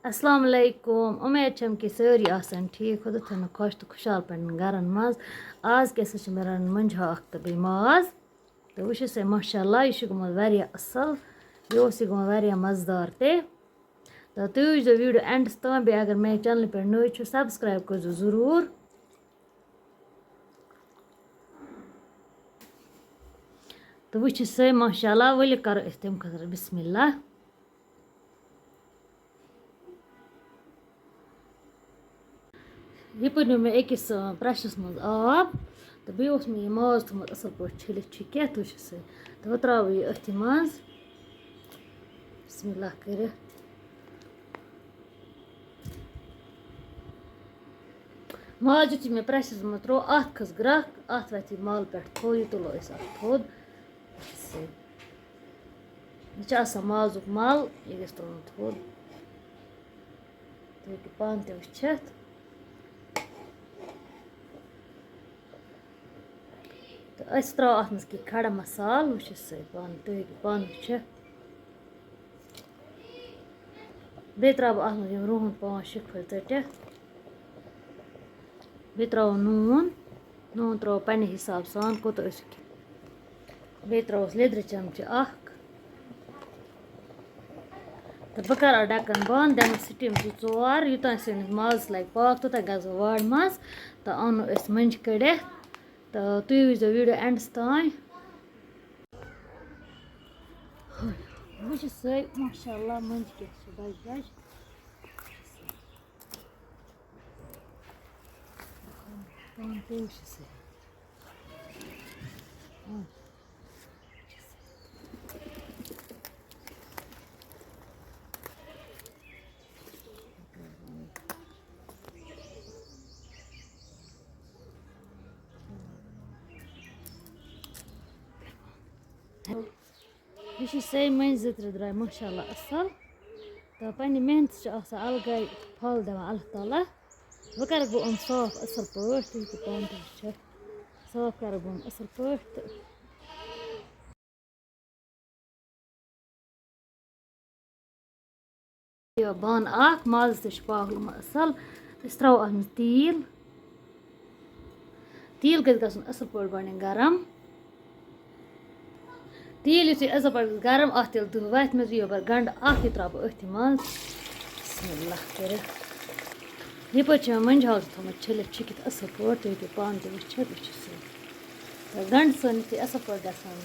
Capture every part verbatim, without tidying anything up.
السلام علیکم، اُمید چھم کہِ سٲری آسن ٹھیٖک، خۄدا تھٲینو خۄش تہٕ خۄشحال پننٮ۪ن گرن منٛز۔ آز کیٛاہ سا چھِ مےٚ رَنُن؟ مۄنجہِ ہاکھ تہٕ بیٚیہِ ماز۔ تہٕ وٕچھِو سا، ماشاء اللہ، یہِ چھُ گوٚمُت واریاہ اَصٕل، بیٚیہِ اوس یہِ گوٚمُت واریاہ مَزٕدار تہِ۔ تہٕ تُہۍ وٕچھزیو video endس تام، بیٚیہِ اگر مےٚ channelہِ پٮ۪ٹھ نٔوۍ چھِو، subscribe کٔرزیو ضروٗر۔ تہٕ وٕچھِو سا، ماشاء اللہ، ؤلِو کَرو أسۍ تَمہِ خٲطرٕ بسم اللہ۔ یَپٲرۍ نیوٗ مےٚ أکِس، آ، پرٛٮ۪شَس منٛز آب، تہٕ بیٚیہِ اوس مےٚ یہِ ماز تھوٚمُت اَصٕل پٲٹھۍ چھٔلِتھ، چھُ کیٛاہ تُہۍ چھِو سۭتۍ، تہٕ وۄنۍ ترٛاوٕ یہِ أتھی منٛز، بسم اللہ کٔرِتھ۔ ماز یُتھُے مےٚ پرٛٮ۪شَس منٛز ترٛوو، اَتھ کھٔژ گرٛٮ۪کھ، اَتھ وۄتھِ یہِ مَل پٮ۪ٹھ تھوٚد، یہِ تُلو أسۍ اَتھ تھوٚد۔ یہِ چھُ آسان مازُک مَل، یہِ گژھِ تُلُن تھوٚد۔ تُہۍ ہیٚکِو پانہٕ تہِ وٕچھِتھ۔ تہٕ أسۍ ترٛاوو اَتھ منٛز کینٛہہ کھڑا مصالہٕ، وٕچھِو سا پانہٕ، تُہۍ ہیٚکِو پانہٕ وٕچھِتھ۔ بیٚیہِ ترٛاوٕ بہٕ اَتھ منٛز یِم رُہُن پانٛژھ شےٚ پھٔلۍ ژٔٹِتھ۔ بیٚیہِ ترٛاوو نوٗن۔ نوٗن ترٛاوو پنٛنہِ حِساب سان، کوٗتاہ ٲسِو کھٮ۪وان۔ بیٚیہِ ترٛاووس لیٚدرِ چمچہٕ اَکھ۔ تہٕ بہٕ کَرٕ اَتھ ڈَکَن بنٛد، دِمہٕ steam زٕ ژور، یوٚتام سٲنِس مازَس لَگہِ پاکھ، توٚتام گژھٕ بہٕ وارِ منٛز تہٕ اَنو أسۍ مۄنجہِ کٔڑِتھ۔ تہٕ تُہۍ وٕچھزیو video endس تام۔ وٕچھِو سٲری، ماشاء اللہ، مۄنجہِ کیٛاہ چھِ بَجہِ بَجہِ۔ پانہٕ تہِ وٕچھِو سٲری۔ یہِ چھِ سیٚے مٔنٛزۍ زٕ ترٛےٚ درٛاے ماشاء اللہ اَصٕل۔ تہٕ پنٛنہِ محنتہٕ چھِ آسان اَلگَے پھل دِوان اللہ تعالیٰ۔ وۄنۍ کَرَکھ بہٕ یِم صاف اَصٕل پٲٹھۍ، تُہۍ ہیٚکِو پانہٕ تہِ وٕچھِتھ۔ صاف کَرَکھ بہٕ یِم اَصٕل پٲٹھۍ تہٕ یہِ بانہٕ اَکھ، مازَس تہِ چھُ پاکھ لوٚگمُت اَصٕل۔ أسۍ ترٛاوو اَتھ منٛز تیٖل۔ تیٖل گژھِ گژھُن اَصٕل پٲٹھۍ گۄڈٕنٮ۪تھ گرم۔ تیٖل یُتھُے اَصٕل پٲٹھۍ گژھِ گرم، اَتھ تیٚلہِ دُہ وَتھِ منٛز یہِ یَپٲرۍ گنٛڈٕ اَکھ، یہِ ترٛاوٕ بہٕ أتھۍ منٛز۔ بسم اللہ کٔرِتھ۔ یَپٲرۍ چھِ مےٚ مۄنجہِ ہاکھ تھوٚمُت چھٔلِتھ چھُکِتھ اَصٕل پٲٹھۍ، تُہۍ ہیٚکِو پانہٕ تہِ وٕچھِتھ، وٕچھِو سۭتۍ۔ تہٕ گنٛڈٕ سٲنۍ یُتھُے اَصٕل پٲٹھۍ گژھن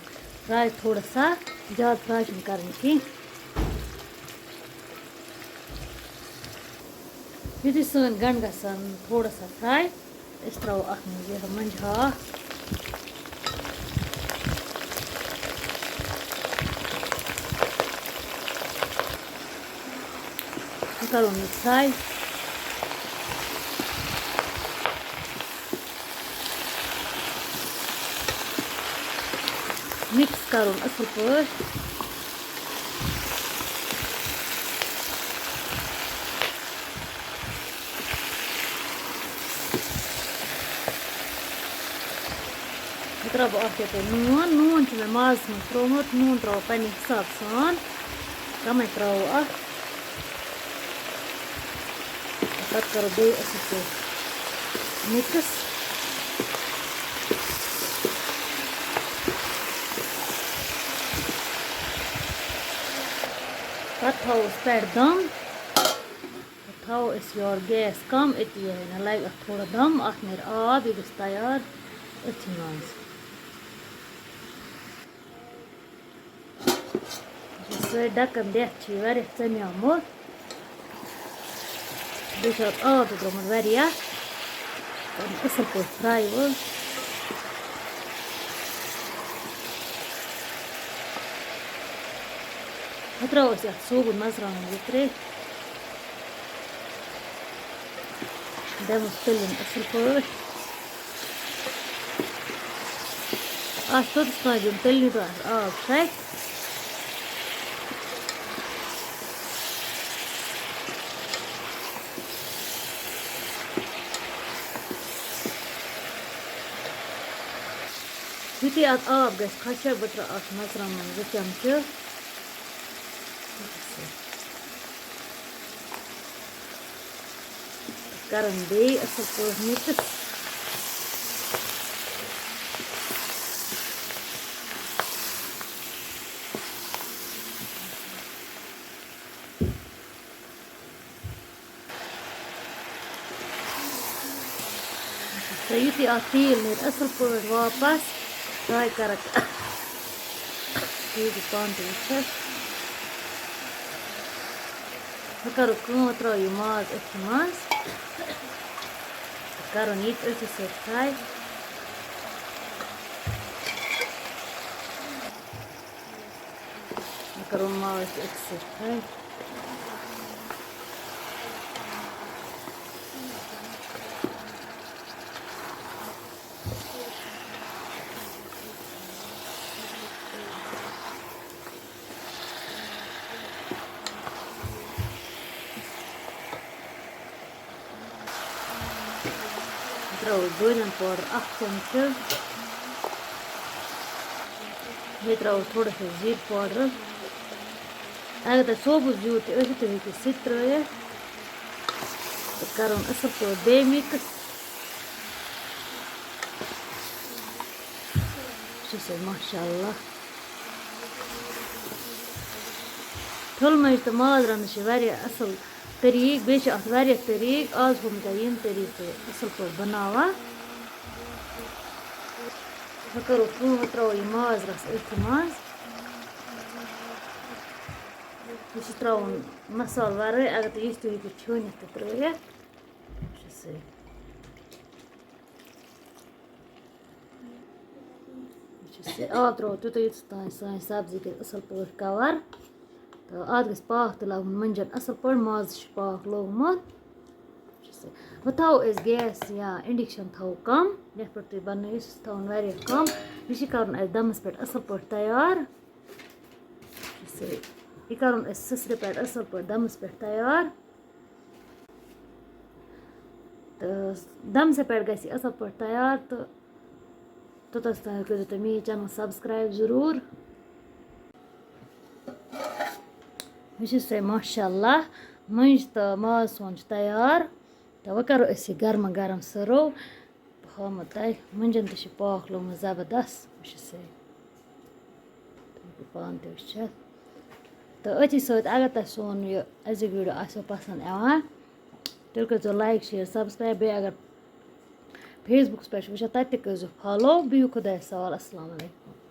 fry تھوڑا سا، زیادٕ fry چھِنہٕ کَرٕنۍ کینٛہہ۔ یُتھُے سٲنۍ گنٛڈٕ گژھن تھوڑا سا fry، أسۍ ترٛاوو اَتھ منٛز یہِ مۄنجہِ ہاکھ۔ یہِ کَرو أسۍ fry۔ Mix کَرُن اَصٕل پٲٹھۍ۔ بہٕ ترٛاوٕ اَتھ یَپٲرۍ نوٗن۔ نوٗن چھُ مےٚ مازَس منٛز ترٛوومُت۔ نوٗن ترٛاوو پنٛنہِ حِساب سان، کَمٕے ترٛاوو اَتھ۔ پَتہٕ کَرو بیٚیہِ اَصٕل پٲٹھۍ mix۔ پَتہٕ تھاوو أسۍ پٮ۪ٹھ دَم۔ تھاوو أسۍ یورٕ gas کَم، أتی یِہوٚے نہ لَگہِ اَتھ تھوڑا دَم، اَتھ نیرِ آب، یہِ گژھِ تیار أتھی منٛز۔ یُس سُہ ڈَکَن دِتھ چھِ یہِ واریاہ ژَمیومُت۔ بیٚیہِ چھُ اَتھ آب تہِ ترٛوومُت واریاہ۔ کَرُن اَصٕل پٲٹھۍ fry وۄنۍ۔ وۄنۍ ترٛاوو أسۍ اَتھ صوبُن مَرژٕوانٛگَن زٕ ترٛےٚ۔ دِموس تٔلِنۍ اَصٕل پٲٹھۍ۔ اَتھ توٚتَس تام دیُن تٔلنہِ تہٕ اَتھ آب شرٛٮ۪تھ۔ یُتھُے اَتھ آب گژھِ خۄشک، بہٕ ترٛاوٕ اَتھ مَرژٕوانٛگَن زٕ چمچہٕ۔ کران بیٚیہِ اَصٕل پٲٹھۍ mix۔ تہٕ یُتھُے اَتھ تیٖل نیرِ اَصٕل پٲٹھۍ واپَس، fry کَرَکھ، تُہۍ ہیٚکِو پانہٕ تہِ وٕچھِتھ۔ وۄنۍ کَرو کٲم، وۄنۍ ترٛاوو یہِ ماز أتھۍ منٛز۔ کَرُن یہِ تہِ أتھۍ سۭتۍ fry۔ وۄنۍ کَرو ماز تہِ أتھۍ سۭتۍ fry۔ ترٛاوو دھنیا powder اَکھ چمچہٕ۔ بیٚیہِ ترٛاوو تھوڑا سا زیٖرٕ powder۔ اگر تۄہہِ ثوبوٗد زیُر تہِ ٲسِو، تُہۍ ہیٚکِو سُہ تہِ ترٛٲوِتھ۔ تہٕ کَرُن اَصٕل پٲٹھۍ بیٚیہِ mix۔ وٕچھِو سا، ماشاء اللہ۔ ٹھوٗلہٕ مۄنجہِ تہٕ ماز رَننَس چھِ واریاہ اَصٕل طریٖقہٕ، بیٚیہِ چھِ اَتھ واریاہ طریٖقہٕ۔ آز ہوو مےٚ تۄہہِ ییٚمہِ طریٖقہٕ اَصٕل پٲٹھۍ بَناوان۔ وۄنۍ کَرو کٲم، وۄنۍ ترٛاوو یہِ ماز رَس أتھۍ منٛز۔ یہِ چھُ ترٛاوُن مصالہٕ وَرٲے، اگر تُہۍ یژھِو، تُہۍ ہیٚکِو چھٲنِتھ تہِ ترٛٲوِتھ۔ وٕچھِو سا۔ وٕچھِو سا، آب ترٛوو تیوٗتاہ، یوٗتاہ تام سٲنۍ سبزی گٔے اَصٕل پٲٹھۍ cover۔ تہٕ اَتھ گژھِ پاکھ تہِ لَگُن مۄنجَن اَصٕل پٲٹھۍ، مازَس چھُ پاکھ لوٚگمُت۔ وٕچھِو سا، وۄنۍ تھاوو أسۍ gas یا induction تھاوو کَم، یَتھ پٮ۪ٹھ تُہۍ بَنٲیِو، سُہ چھُ تھاوُن واریاہ کَم۔ یہِ چھِ کَرُن اَسہِ دَمَس پٮ۪ٹھ اَصٕل پٲٹھۍ تیار۔ وٕچھِو سا، یہِ کَرُن اَسہِ سٕسرِ پٮ۪ٹھ اَصٕل پٲٹھۍ دَمَس پٮ۪ٹھ تیار۔ تہٕ دَمسہٕ پٮ۪ٹھ گژھِ یہِ اَصٕل پٲٹھۍ تیار، تہٕ توٚتَس تام کٔرِو تُہۍ میٛٲنۍ channel subscribe ضروٗر۔ وٕچھِو سا، ماشاء اللہ، مۄنجہِ تہٕ ماز سون چھُ تیار۔ تہٕ وۄنۍ کَرو أسۍ یہِ گرما گرم serve۔ بہٕ ہاومو تۄہہِ، مۄنجَن تہِ چھِ پاکھ لوٚگمُت زبردست۔ وٕچھِو سا، تُہۍ ہیٚکِو پانہٕ تہِ وٕچھِتھ۔ تہٕ أتھی سۭتۍ، اگر تۄہہِ سون یہِ أزیُک video آسیو پسنٛد یِوان، تیٚلہِ کٔرۍزیو like، share، subscribe۔ بیٚیہِ اگر Facebookس پٮ۪ٹھ چھِ وٕچھان، تَتہِ تہِ کٔرۍزیو follow۔ بِہِو خۄدایَس حوال۔ السلام علیکم۔